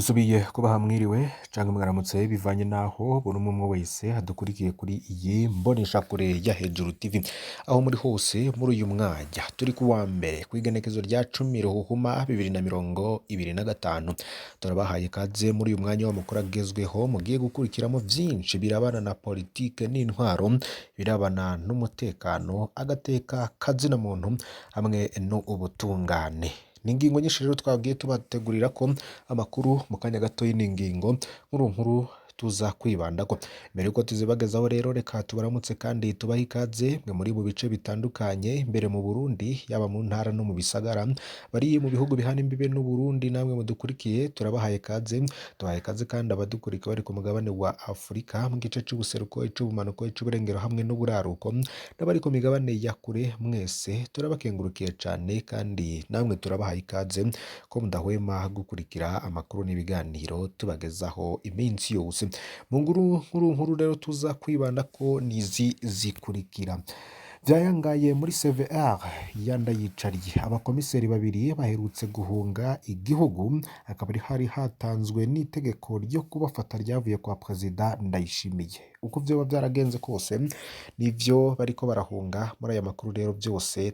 Dusubiye kubaha mwiriwe canke mwaramutse bivanye naho buri umwe umwe wese adukurikiye kuri iyi mboneshakure ya Hejuru TV, aho muri hose muri uyu mwanya turi kuwa mbere kw'igenekezo rya 10 Ruhuhuma 2025. Turabahaye ikaze muri uyu mwanya w'amakuru agezweho mugiye gukurikiramo vyinshi birabana na politike n'intwaro, birabana n'umutekano, agateka kazina muntu hamwe n'ubutungane. Ni ingingo nyinshi rero twagiye tubategurira ko amakuru mu kanya gatoyi, ni ingingo nkuru nkuru tuza kwibandako. Mbere yuko tuzibagezaho rero, reka tubaramutse kandi tubahe ikaze mwe muri mu bice bitandukanye imbere mu Burundi, yaba mu ntara no mu bisagara, bari mu bihugu bihana imbibe n'u Burundi, namwe mudukurikiye turabahaye ikaze. Tubahaye ikaze kandi abadukurikira bari ku mugabane wa Afurika mu gice c'ubuseruko, ic'ubumanuko, ic'uburengero hamwe n'uburaruko, n'abari ku migabane ya kure, mwese turabakengurukiye cane kandi namwe turabahaye ikaze ko mudahwema gukurikira amakuru n'ibiganiro tubagezaho iminsi yose. Mu nkuru nkuru nkuru rero tuza kwibanda ko nizi zikurikira: vyayangaye muri CVR yandayicariye, abakomiseri babiri baherutse guhunga igihugu, akaba ari hari hatanzwe n'itegeko ryo kubafata ryavuye kwa Perezida Ndayishimiye. Uko vyoba vyaragenze kose, nivyo bariko barahunga. Muri aya makuru rero byose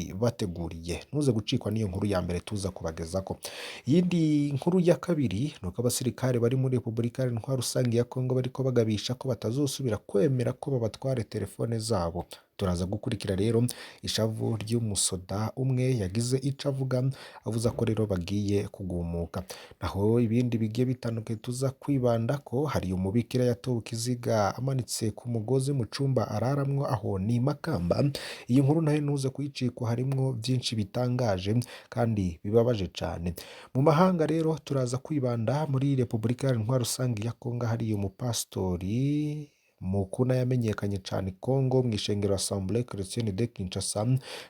twabibateguriye, ntuze gucikwa n'iyo nkuru ya mbere tuza kubagezako. Iyindi nkuru ya kabiri ni uko abasirikare bari muri Repubulika Iharanira Rusange ya Kongo bariko bagabisha ko batazosubira kwemera ko babatware telefone zabo. Turaza gukurikira rero ishavu ry'umusoda umwe yagize ico avuga, avuze ko rero bagiye kugumuka. Naho ibindi bigiye bitandukanye tuza kwibanda ko hari umubikira yatowe ikiziga amanitse ku mugozi mu cumba araramwo, aho ni Makamba. Iyi nkuru nayo ntuze kuyicikwa, harimwo vyinshi bitangaje kandi bibabaje cane. Mu mahanga rero turaza kwibanda muri Repubulika Iharanira Rusange ya Kongo, hariyo umupasitori Mukuna yamenyekanye cane Kongo mw'ishengero Assemblée Chrétienne de Kinshasa.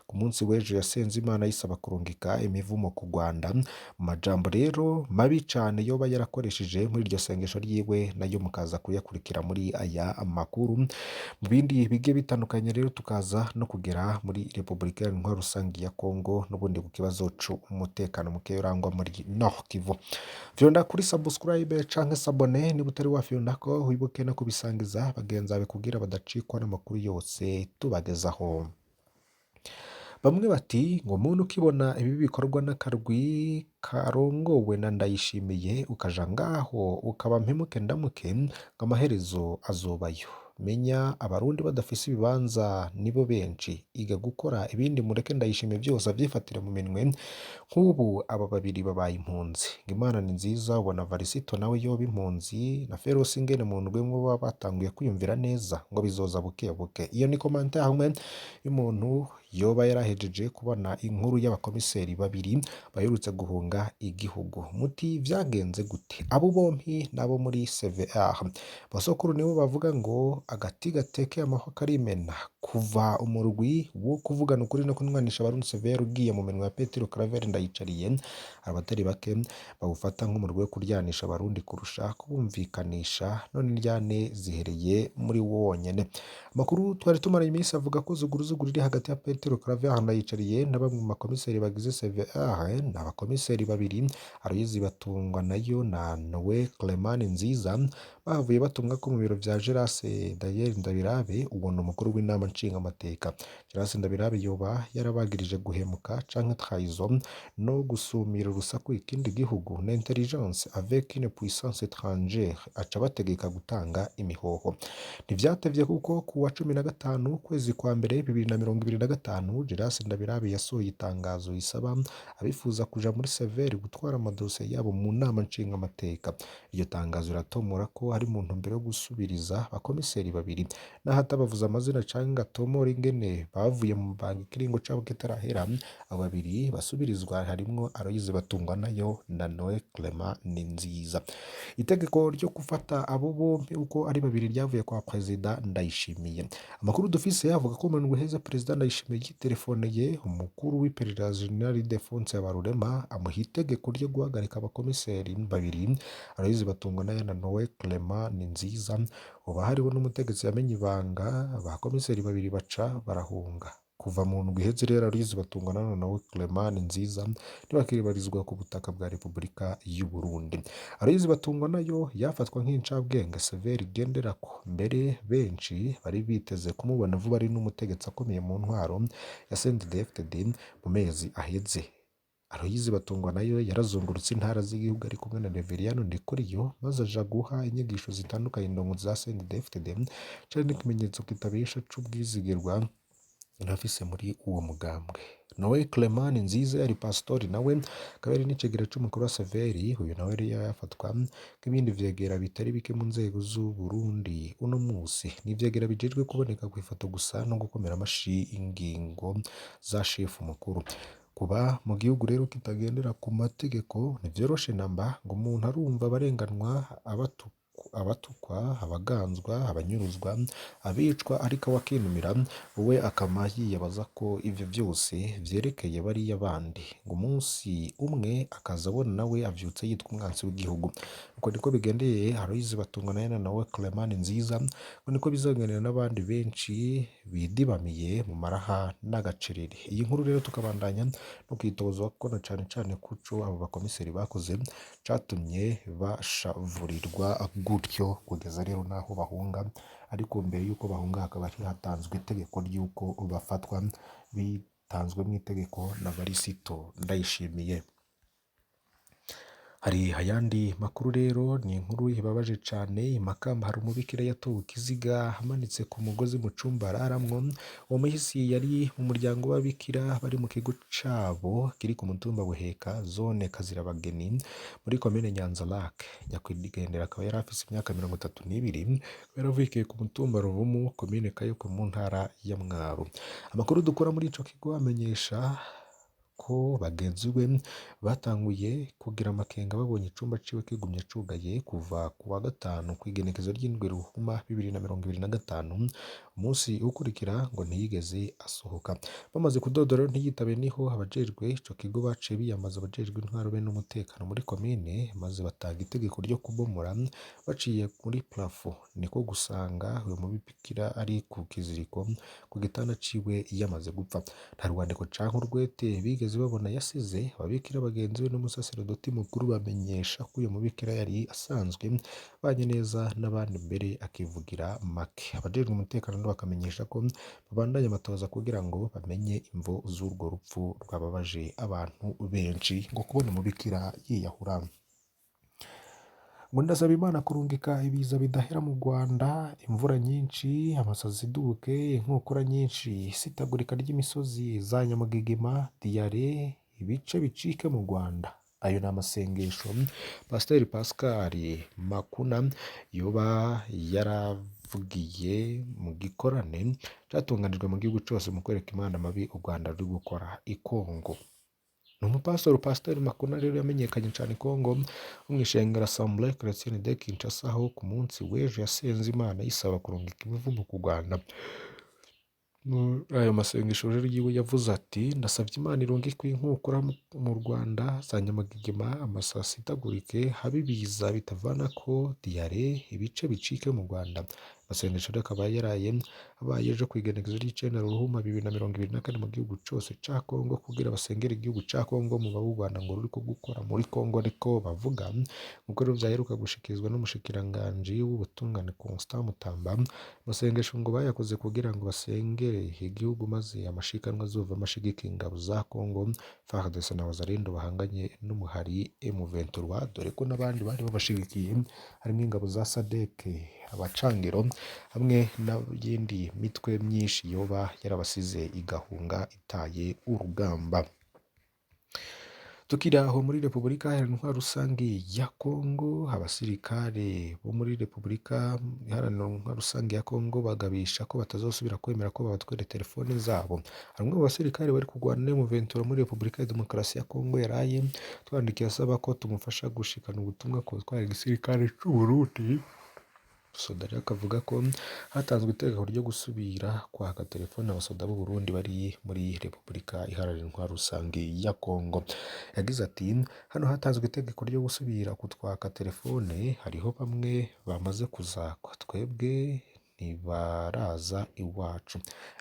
Ku munsi w'ejo yasenze Imana ayisaba kurungika imivumo ku Rwanda, mu majambo rero mabi cane yoba yarakoresheje muri iryo sengesho ryiwe, nayo mukaza kuyakurikira muri aya makuru. Mu bindi bigiye bitandukanye rero tukaza no kugera muri Repubulika Iharanira Rusange ya Kongo n'ubundi ku kibazo c'umutekano muke urangwa muri Nord Kivu. Fyonda kuri subscribe canke s'abonner niba utari wafyondako, wibuke no kubisangiza bagenzi bawe kugira badacikwa n'amakuru yose tubagezaho. Bamwe bati ngo muntu ukibona ibi bikorwa n'akarwi karongowe na Ndayishimiye, ukaja ngaho ukaba mpemuke ndamuke, ngo amaherezo azobayo. Menya Abarundi badafise ibibanza nibo benshi, iga gukora ibindi, mureke Ndayishimiye byose avyifatire mu minwe. Nk'ubu aba babiri babaye impunzi, ngo Imana ni nziza, ubona Varisito nawe yoba impunzi na Ferosi ingene mu ndwi imwe baba batanguye kwiyumvira neza, ngo bizoza buke buke. Iyo ni commentaire hamwe y'umuntu yoba yarahejeje kubona inkuru y'abakomiseri babiri baherutse guhunga igihugu. Muti vyagenze gute? Abo bompi nabo muri CVR. Basokuru nibo bavuga ngo agati gatekeye amahwa karimena. Kuva umurwi wo kuvugana ukuri no kunywanisha Abarundi CVR ugiye mu minwe ya Petero Claver Ndayicariye, abatari bake bawufata nk'umurwi wo kuryanisha Abarundi kurusha kubumvikanisha, none indyane zihereye muri wo wonyene. Amakuru twari tumaranye iminsi avuga ko zuguruzuguru iri hagati ya Petero Claver Ndayicariye na bamwe mu bakomiseri bagize CVR. Ni abakomiseri babiri, Aloyizi Batungwa nayo na Noe Clement Nziza, bahavuye batumwa ko mu biro vya Gerase Daniel Ndabirabe, uwo ni umukuru w'inama nshingamateka. Gerase Ndabirabe yoba yarabagirije guhemuka canke trahison no gusumira urusaku ikindi gihugu na intelligence avec une puissance étrangère, aca bategeka gutanga imihoho. Ntivyatevye kuko ku wa 15 ukwezi kwa mbere 2025, Gerase Ndabirabe yasohoye itangazo risaba abifuza kuja muri CVR gutwara amadosiye yabo mu nama nshingamateka. Iryo tangazo riratomora ko ari mu ntumbero yo gusubiriza abakomiseri babiri, naho atabavuze amazina canke ngo atomore ingene bavuye mu mabanga ikiringo cabo kitarahera. Abo babiri basubirizwa harimwo Aloyizi Batungwanayo na Noe Clement Ninziza. Itegeko ryo gufata abo bompi uko ari babiri ryavuye kwa Perezida Ndayishimiye. Amakuru dufise avuga ko mu ndwi iheze Perezida Ndayishimiye yitelefoneye umukuru w'iperereza General Ildephonse Habarurema, amuha itegeko ryo guhagarika abakomiseri babiri, Aloyizi Batungwanayo na Noe Clement Ninziza. Hoba hariho n'umutegetsi yamenye ibanga, abakomiseri babiri baca barahunga. Kuva mu ndwi iheze rero Aloys Batungwa nawe Clement Nziza ntibakiribarizwa ku butaka bwa Repubulika y'u Burundi. Aloys Batungwa nayo yafatwa nk'incabwenge Severi Genderako, mbere benshi bari biteze kumubona vuba ari n'umutegetsi akomeye mu ntwaro ya CNDD-FDD mu mezi aheze. Aloys Batungwa nayo yarazungurutse intara z'igihugu ari kumwe na Reveriyano Ndikuriyo, maze aja guha inyigisho zitandukanye indongozi za CNDD-FDD, cari n'ikimenyetso kitabesha c'ubwizigirwa yarafise muri uwo mugambwe. Noel Clement Nziza yari pasitori, nawe akaba yari n'icegera c'umukuru wa Severi. Uyu nawe yari yafatwa nk'ibindi vyegera bitari bike mu nzego z'u Burundi uno musi. Ni ivyegera bijejwe kuboneka kw'ifoto gusa no gukomera amashi ingingo za shefu mukuru. Kuba mu gihugu rero kitagendera ku mategeko ntivyoroshe namba, ngo umuntu arumva abarenganwa, abatukwa, abaganzwa, abanyuruzwa, abicwa, ariko we akinumira, we akama yiyabaza ko ivyo vyose vyerekeye bariya bandi, ngo umunsi umwe akaza abona nawe avyutse yitwa umwansi w'igihugu. Uko niko bigendeye Aloys Batungwa nayo nawe Clement Nziza, ngo niko bizaganira n'abandi benshi bidibamiye mu maraha n'agacerere. Iyi nkuru rero tukabandanya no kwitoza ko na cane cane kuco abo bakomiseri bakoze catumye bashavurirwa gutyo kugeza rero naho bahunga, ariko mbere yuko bahunga hakaba hatanzwe itegeko ry'uko bafatwa, bitanzwe mu itegeko na Varisito Ndayishimiye. Hari ayandi makuru rero, ni inkuru ibabaje cane. I Makamba hari umubikira yatowe ikiziga amanitse ku mugozi mu cumba araramwo. Uwo muhisi yari mu muryango w'ababikira bari mu kigo cabo kiri ku mutumba Buheka, zone Kazirabageni, muri komine Nyanza Lac. Nyakwigendera akaba yari afise imyaka 32, akaba yaravukiye ku mutumba Ruvumu, komine Kayokwe, mu ntara ya Mwaro. Amakuru dukura muri ico kigo amenyesha ko bagenzi be batanguye kugira amakenga babonye icumba ciwe kigumye cugaye kuva ku wa gatanu kw'igenekezo ry'indwi Ruhuma 2025. Umunsi ukurikira ngo ntiyigeze asohoka. Bamaze kudodora ntiyitabe, niho abajejwe ico kigo baciye biyambaza abajejwe intwaro be n'umutekano muri komine, maze batanga itegeko ryo kubomora baciye muri plafond. Niko gusanga uyo mubikira ari ku kiziriko ku gitanda ciwe yamaze gupfa. Nta rwandiko canke urwete bigeze babona yasize. Ababikira bagenzi be n'umusaserodoti mukuru bamenyesha ko uyu mubikira yari asanzwe abanye neza n'abandi, mbere akivugira make. Abajejwe umutekano nabo bakamenyesha ko babandanya amatohoza kugira ngo bamenye imvo z'urwo rupfu rwababaje abantu benshi, ngo kubona umubikira yiyahura. Ngo ndasaba Imana kurungika ibiza bidahera mu Rwanda, imvura nyinshi, amasazi iduke, inkukura nyinshi, isitagurika ry'imisozi, za nyamugigima, diyare, ibice bicike mu Rwanda. Ayo ni amasengesho Pasiteri Pascal Makuna yoba yaravugiye mu gikorane catunganijwe mu gihugu cose mu kwereka Imana amabi u Rwanda ruri gukora i Kongo. Ni umupasitoro Pasiteri Makuna rero yamenyekanye cane i Kongo wo mw'ishengero Assemblée Chrétienne de Kinshasa, aho ku munsi w'ejo yasenze Imana ayisaba kurungika imivumo ku Rwanda. Muri ayo masengesho rero yiwe yavuze ati: ndasavye Imana irungike inkukura mu Rwanda, za nyamugigima, amasasi itagurike, habe ibiza bitavanako, diyare, ibice bicike mu Rwanda. Amasengesho rero akaba yaraye abaye ejo kw'igenekezo ry'icenda Ruhuma 2024 mu gihugu cose ca Kongo, kugira basengere igihugu ca Kongo mu u Rwanda ngo ruriko gukora muri Kongo, ariko bavuga nkuko rero vyaheruka gushikirizwa n'umushikiranganji w'ubutungane Constant Mutamba. Amasengesho ngo bayakoze kugira ngo basengere igihugu, maze amashikanwa azova amashigika ingabo za Kongo FARDC na Wazalendo bahanganye n'umuhari M23, dore ko n'abandi bari babashigikiye harimo ingabo za SADC, abacangiro, hamwe n'iyindi mitwe myinshi yoba yarabasize igahunga itaye urugamba. Tukiri aho muri Repubulika Iharanira Intwaro Rusange ya Kongo, abasirikare bo muri Repubulika Iharanira Intwaro Rusange ya Kongo bagabisha ko batazosubira kwemera ko babatwara telefone zabo. Hari umwe mu basirikare bari kurwana na M23 muri Repubulika ya Demokarasi ya Kongo yaraye twandikiye asaba ko tumufasha gushikana ubutumwa ku batwara igisirikare c'u Burundi. Soda rero akavuga ko hatanzwe itegeko ryo gusubira kwaka telefone abasoda b'u Burundi bari muri Repubulika Iharanira Intwaro Rusange ya Kongo. Yagize ati: hano hatanzwe itegeko ryo gusubira kutwaka telefone, hariho bamwe bamaze kuzakwa, twebwe Ntibaraza iwacu,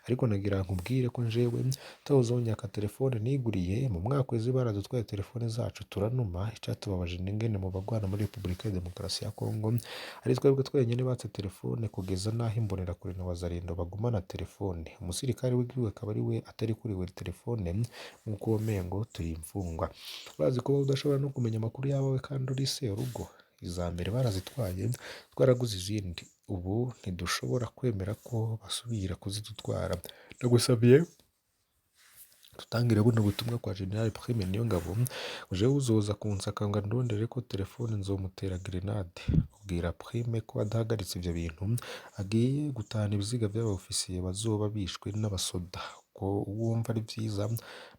ariko nagira nkubwire ko njewe tawuzonyaka telefone niguriye mu mwaka weze. Baradutwaye telefone zacu turanuma. Icatubabaje n'ingene mu bagwana muri Repubulika ya Demokarasi ya Kongo ari twebwe twenyene batse telefone, kugeza n'aho imbonerakure na wazarendo bagumana telefone, umusirikare w'igihugu akaba ari we atari kuriwe telefone, nk'uko womengo turi imfungwa. Urazi ko udashobora no kumenya amakuru y'abawe kandi uri serugo. Iza mbere barazitwaye, twaraguze izindi, ubu ntidushobora kwemera ko basubira kuzidutwara. Ndagusabiye tutangire buno butumwa kwa General Prime Niyongabo. Jewe uzoza kunsaka ngo andondere ko telefone nzomutera grenade. Ubwira Prime ko adahagaritse ivyo bintu agiye gutahana ibiziga vy'aba ofisiye bazoba bishwe n'abasoda. Ko uwumva ari vyiza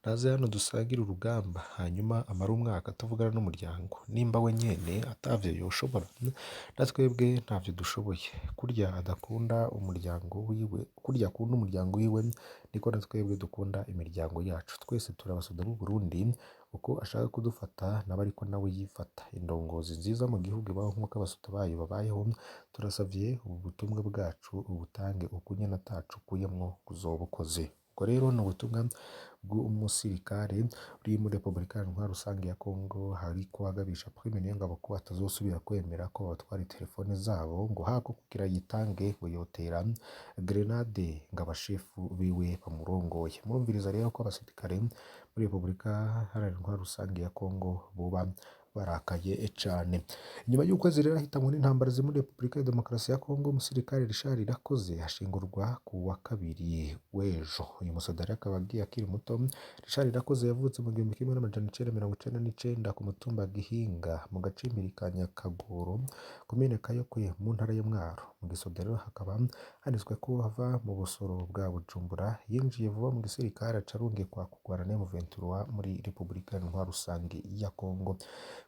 naze hano dusangire urugamba, hanyuma amare umwaka atavugana n'umuryango. Nimba we nyene atavyo yoshobora, na twebwe ntavyo dushoboye. Kurya adakunda umuryango wiwe, kurya akunda umuryango wiwe, niko na twebwe dukunda imiryango yacu. Twese turi abasoda b'u Burundi. Uko ashaka kudufata nawe ariko nawe yifata. Indongozi nziza mu gihugu ibaho nk'uko abasoda bayo babayeho. Turasavye ubu butumwa bwacu ubutange uku nyene ataco ukuyemwo uzoba ukoze. Ubwo rero ni ubutumwa bw'umusirikare uri muri Repubulika Iharanira Rusange ya Kongo, hariko agabisha Prime Niyongabo ko atazosubira kwemera ko babatwara telefone zabo, ngo hako kugira yitange ngo yotera grenade ngo abashefu biwe bamurongoye. Murumviriza rero ko abasirikare muri Repubulika Iharanira Rusange ya Kongo boba barakaye cane. Inyuma y'ukwezi rero ahitanwe n'intambara ziri muri Repubulika ya Demokarasi ya Kongo, umusirikare Richard Irakoze ashingurwa ku wa kabiri w'ejo. Uyu musoda rero akaba agiye akiri muto. Richard Irakoze yavutse mu 1999 ku mutumba Gihinga mu gacimbiri ka Nyakagoro, komine Kayokwe, mu ntara ya Mwaro. Mu gisoda rero hakaba handitswe ko ava mu busoro bwa Bujumbura. Yinjiye vuba mu gisirikare, aca arungikwa kurwana na M23 muri Repubulika Iharanira Rusange ya Kongo.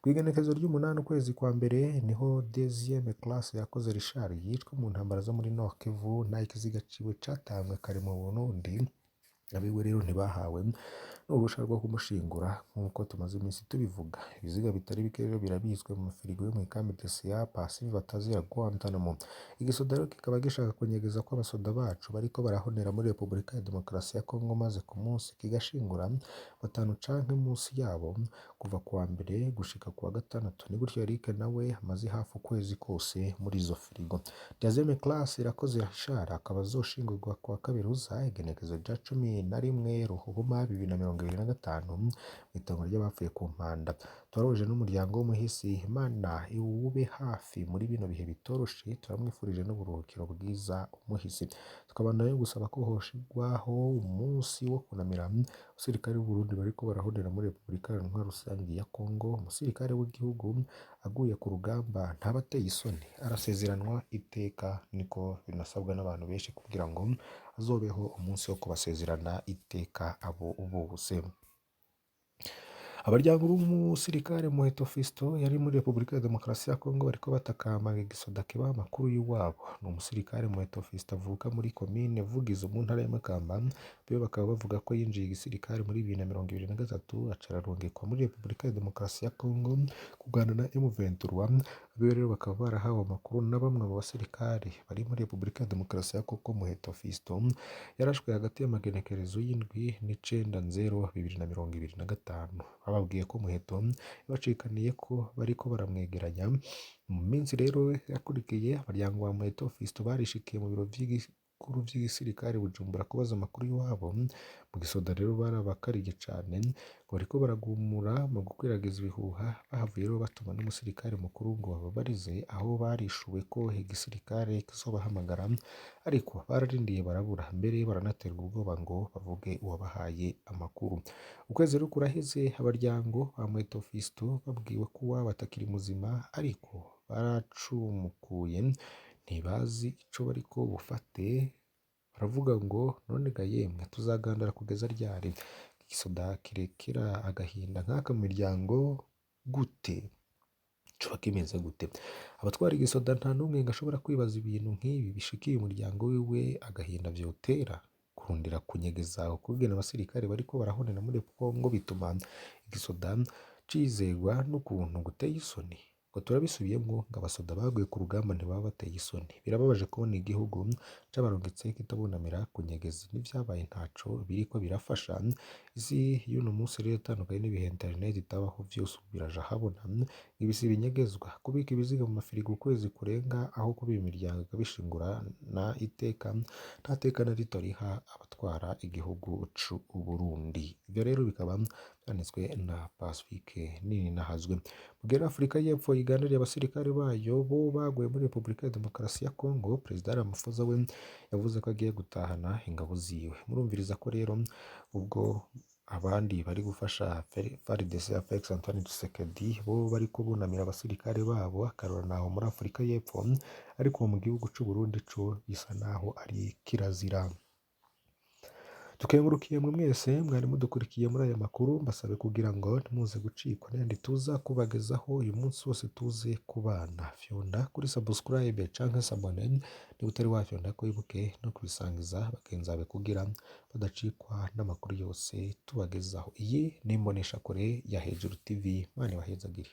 Kw'igenekerezo ry'umunani ukwezi kwa mbere niho deuxième classe Yakoze Richard yicwa mu ntambara zo muri Nord Kivu, naho ikiziga ciwe catanywe kare mu Burundi. Abiwe rero ntibahawe n'uruhusha rwo kumushingura nk'uko tumaze iminsi tubivuga. Ibiziga bitari bike rero birabitswe mu mafirigo yo mw'ikambi DCA Pacifique batazira Guantanamo. Igisoda rero kikaba gishaka kunyegeza ko abasoda bacu bariko barahonera muri Repubulika ya Demokarasi ya Kongo, maze ku munsi kigashingura batanu canke munsi yabo kuva kuwa mbere gushika kuwa gatandatu. Ni gutyo Eric nawe amaze hafi ukwezi kose muri izo firigo. Deuxième classe Irakoze Richard akaba azoshingurwa kuwa kabiri uza, igenekerezo rya 11 Ruhuhuma 2025, mw'itongo ry'abapfuye ku Mpanda. Twarahuje n'umuryango w'umuhisi, Imana iwube hafi muri bino bihe bitoroshe. Turamwifurije n'uburuhukiro bwiza umuhisi. Tukabandanya gusaba ko hoshirwaho umunsi wo kunamira abasirikare b'u Burundi bariko barahonera muri Repubulika Iharanira Rusange ya Kongo. Umusirikare w'igihugu aguye ku rugamba ntaba ateye isoni, arasezeranwa iteka, niko binasabwa n'abantu benshi kugira ngo azobeho umunsi wo kubasezerana iteka abo bose. Abaryango b'umusirikare Muheto Fiston yari muri Repubulika ya Demokarasi ya Kongo bariko batakamba igisoda kibaha amakuru y'iwabo. Ni umusirikare Muheto Fiston avuka muri komine Vugizo mu ntara ya Makamba. Be bakaba bavuga ko yinjiye igisirikare muri 2023, aca ararungikwa muri Repubulika ya Demokarasi ya Kongo kurwana na M23. Abiwe rero bakaba barahawe amakuru na bamwe mu basirikare bari muri Repubulika ya Demokarasi ya Kongo. Muheto Fiston yarashwe hagati y'amagenekerezo y'indwi n'icenda nzero 2025. Bababwiye ko Muheto yabacikaniye ko bariko baramwegeranya. Mu minsi rero yakurikiye, abaryango wa Muheto Fiston barishikiye mu biro vy'ibikuru vy'igisirikare Bujumbura kubaza amakuru y'iwabo. Mu gisoda rero barabakariye cane ngo bariko baragumura mu gukwiragiza ibihuha. Bahavuye rero batuma n'umusirikare mukuru ngo bababarize aho barishuwe ko igisirikare kizobahamagara, ariko bararindiye barabura, mbere baranaterwa ubwoba ngo bavuge uwabahaye amakuru. Ukwezi rero kuraheze abaryango ba Muheto Fiston babwiwe ko uwabo atakiri muzima, ariko baracumukuye ntibazi ico bariko bufate. Baravuga ngo none ga yemwe tuzagandara kugeza ryari? Igisoda kirekera agahinda nk'aka mu miryango gute? Coba kimeze gute? Abatwara igisoda nta n'umwe ngo ashobora kwibaza ibintu nk'ibi bishikiye umuryango wiwe, agahinda vyotera. Kurondera kunyegeza ukungene abasirikare bariko barahonera muri Kongo bituma igisoda cizegwa n'ukuntu guteye isoni. Ngo turabisubiyemwo, ngo abasoda baguye ku rugamba ntibaba bateye isoni. Birababaje kubona igihugu c'abarungitse kitabunamira kunyegeza, n'ivyabaye ntaco biriko birafasha. Isi y'uno munsi rero itandukanye n'ibihe internet itabaho, vyose ubu biraja ahabona. Ibi si ibinyegezwa, kubika ibiziga mu mafirigo ukwezi kurenga aho kubiba imiryango ikabishingurana iteka, nta teka na rito riha abatwara igihugu c'u Burundi. Ivyo rero bikaba vyanditswe na Pacifique Nininahazwe. Mugera Afurika y'Epfo iganiriye abasirikare bayo bo baguye muri Repubulika ya Demokarasi ya Kongo, Perezida Ramaphosa we yavuze ko agiye gutahana ingabo ziwe. Murumviriza ko rero ubwo abandi bari gufasha FARDC ya Felix Antoine Tshisekedi bo bariko bunamira abasirikare babo, akarora naho muri Afurika y'Epfo, ariko mu gihugu c'u Burundi co bisa naho ari kirazira. Tukengurukiye mwe mwese mwari mudukurikiye muri aya makuru, mbasabe kugira ngo ntimuze gucikwa n'ayandi tuza kubagezaho uyu munsi wose tuze kubana. Fyonda kuri subscribe canke s'abonner niba utari wafyonda ko, wibuke no kubisangiza bagenzi bawe kugira badacikwa n'amakuru yose tubagezaho. Iyi ni imboneshakure ya Hejuru TV, Imana ibahezagire.